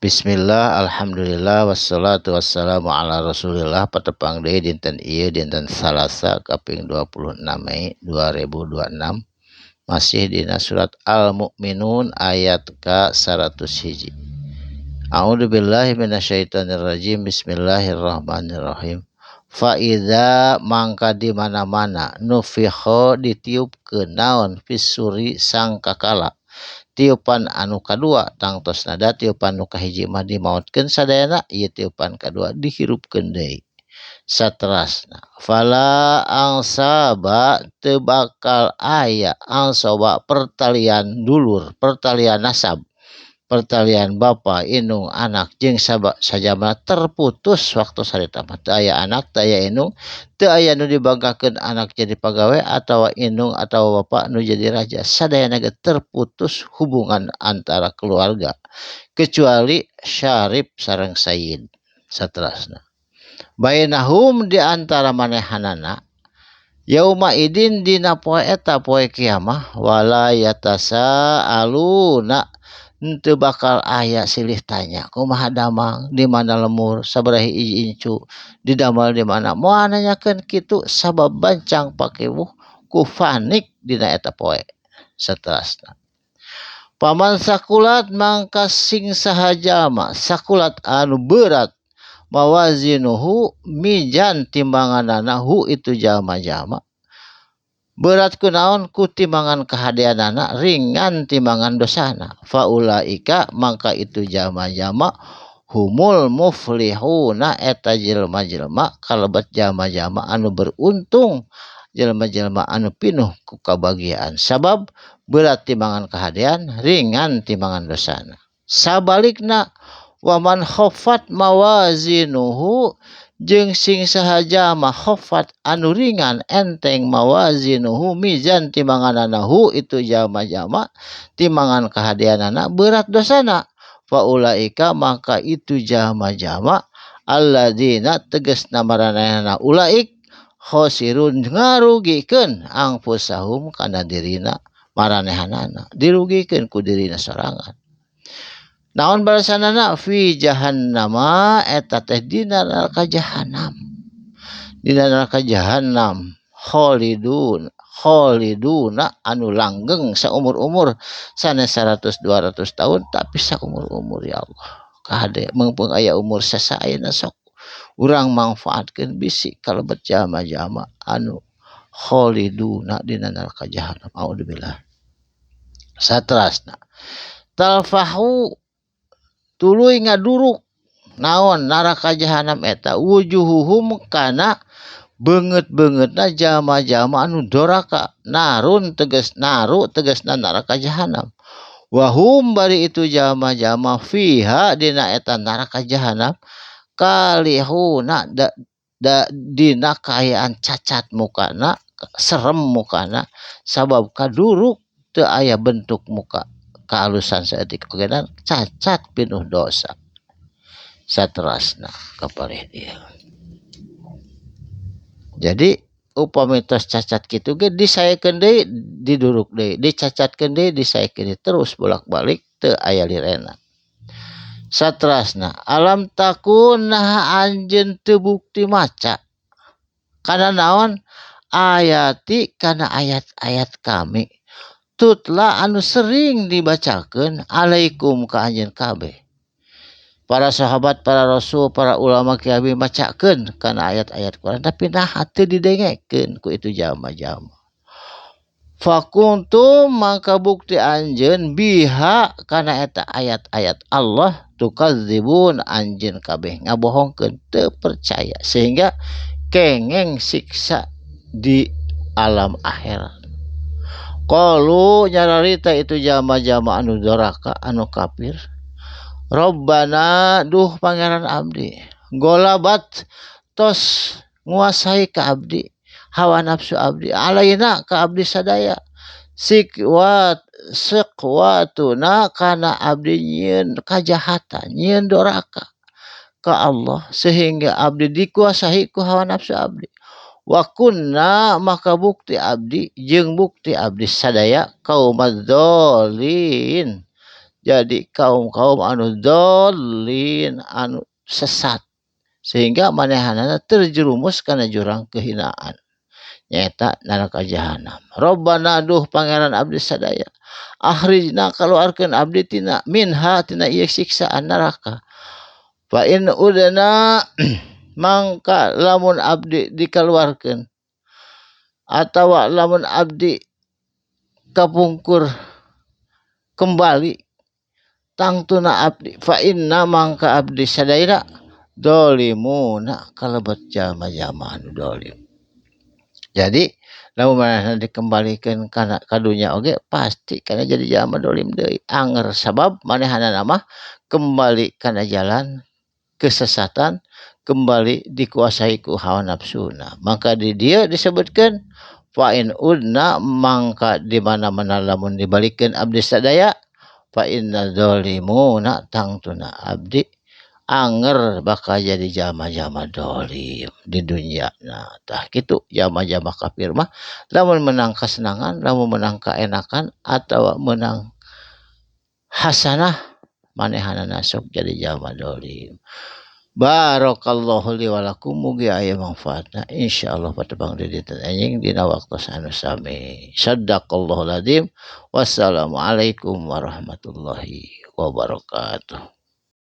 Bismillah, alhamdulillah, wassalatu wassalamu ala rasulillah. Patepang deui dinten ieu, dinten Salasa kaping 26 Mei 2026, masih dina surat Al-Mu'minun ayat ka 101. A'udzu billahi minasyaitonir rajim. Bismillahirrahmanirrahim. Fa idza mangka di mana-mana nufikha ditiupkeun naon fisuri sangkakala tiupan anu kadua, tangtos nada tiupan nu kahiji mah dimaotkeun sadayana, ieu tiupan kadua dihirupkeun deui. Saterasna fala angsaba teu bakal aya angsoba pertalian dulur, pertalian nasab, pertalian bapa, indung, anak jeung sajabana terputus waktu harita mah. Teu aya anak, teu aya indung, teu aya nu dibanggakeun anak jadi pagawe atawa indung atawa bapa nu jadi raja. Sadayana ge terputus hubungan antara keluarga kecuali syarif sareng sayyid. Saterasna bainahum di antara manehanana yauma idin dina poe eta poe kiamah wala yatasaaluna henteu bakal aya silih tanya kumaha damang, di mana lemur, sabaraha incu, didamel di mana, moal nanyakeun kitu sabab bancang pakiwuh ku panik dina eta poe. Saterasna paman sakulat mangka sing saha jalma sakulat anu berat mawazinuhu mijan timbanganana hu itu jalma-jalma, berat kunaon ku timbangan kahadeanana, ringan timbangan dosana, faulaika mangka itu jalma-jalma humul muflihuna eta jelma-jelma kalebet jalma-jalma anu beruntung, jelma-jelma anu pinuh ku kabahagiaan sabab berat timbangan kahadean, ringan timbangan dosana. Sabalikna waman khaffat mawazinuhu jeung sing saha jalma khaffat anu ringan enteng mawazinuhu mizan timbanganana hu itu jalma-jalma timbangan kahadeanana berat dosana, faulaika maka itu jalma-jalma alladzina tegasna maranehna ulaik khosirun ngarugikeun angfusahum kana dirina maranehanana, dirugikeun ku dirina sorangan. Naon balasanana fi jahannama eta teh dina neraka jahanam, dina neraka jahanam khalidun khaliduna anu langgeng saumur-umur, sanes 100 200 tahun tapi saumur-umur. Ya Allah, kahade meungpeung aya umur sesa ayeuna sok urang mangfaatkeun bisi kalebet jalma-jalma anu khaliduna dina neraka jahanam. A'udzubillah. Saterasna talfahu tuluy ngaduruk naon neraka jahanam eta wujuhuhum kana beungeut-beungeutna jalma-jalma anu doraka, narun tegas naru tegasna neraka jahanam, wahum bari itu jalma-jalma fiha dina eta neraka jahanam kalihuna da, da, dina kaayaan cacat mukana, serem mukana sabab kaduruk teu aya bentuk muka kehalusan saeutik oge cacat pinuh dosa. Saterasna kapalih dia. Jadi upami tos cacat kitu ge disaekeun deui diduruk deui, dicacatkeun deui disaekeun deui, terus bolak-balik teu aya lirena. Saterasna alam takun naha anjeun teu bukti maca kana naon ayati kana ayat-ayat kami tutla anu sering dibacakeun alaikum ka anjeun kabeh. Para sahabat, para rasul, para ulama kiai macakeun kana ayat-ayat Quran tapi naha teu didengekeun ku itu jalma-jalma. Fakuntum maka bukti anjeun biha kana eta ayat-ayat Allah tukadzibun anjeun kabeh ngabohongkeun, teu percaya sehingga kengeng siksa di alam akhirat. Qalu nyararita itu jalma-jalma anu doraka anu kafir, Rabbana duh pangeran abdi, golabat tos nguasai ka abdi hawa nafsu abdi, alaina ka abdi sadaya, sikwat sekwatuna kana abdi nyieun kajahatan, nyieun doraka ka Allah sehingga abdi dikuasai ku hawa nafsu abdi. Wa kunna maka bukti abdi jeung bukti abdi sadaya kaum dzalin Jadi kaum-kaum anu dolin anu sesat sehingga manehanana terjerumus kana jurang kehinaan nyaeta neraka jahanam. Rabbana duh pangeran abdi sadaya akhrijna kaluarkeun abdi tina minha tina ieu siksaan neraka. Fa in udna mangka lamun abdi dikaluarkeun atawa lamun abdi kapungkur kembali tangtuna abdi fa inna mangka abdi sadaya dolimuna kalebet jalma-jalma anu dolim. Jadi lamun manehna dikembalikeun kana ka dunya oge pasti kana jadi jalma dolim deui anger sabab manehanana mah kembali kana jalan kesesatan, kembali dikuasai ku hawa nafsuna. Maka di dieu disebutkeun fa in udna mangka di mana-mana lamun dibalikeun abdi sadaya fa inna zalimuna tangtuna abdi anger bakal jadi jalma-jalma dolim di dunya. Nah tah kitu jalma-jalma kafir mah lamun menang kesenangan, lamun menang kaenakan atawa menang hasanah manehanana sok jadi jalma dolim. Barakallahu li wa lakum, mugi aya manfaatna insyaallah patepang di dinten enjing dina waktu anu sami. Sadaqallahul azim. Wassalamualaikum warahmatullahi wabarakatuh.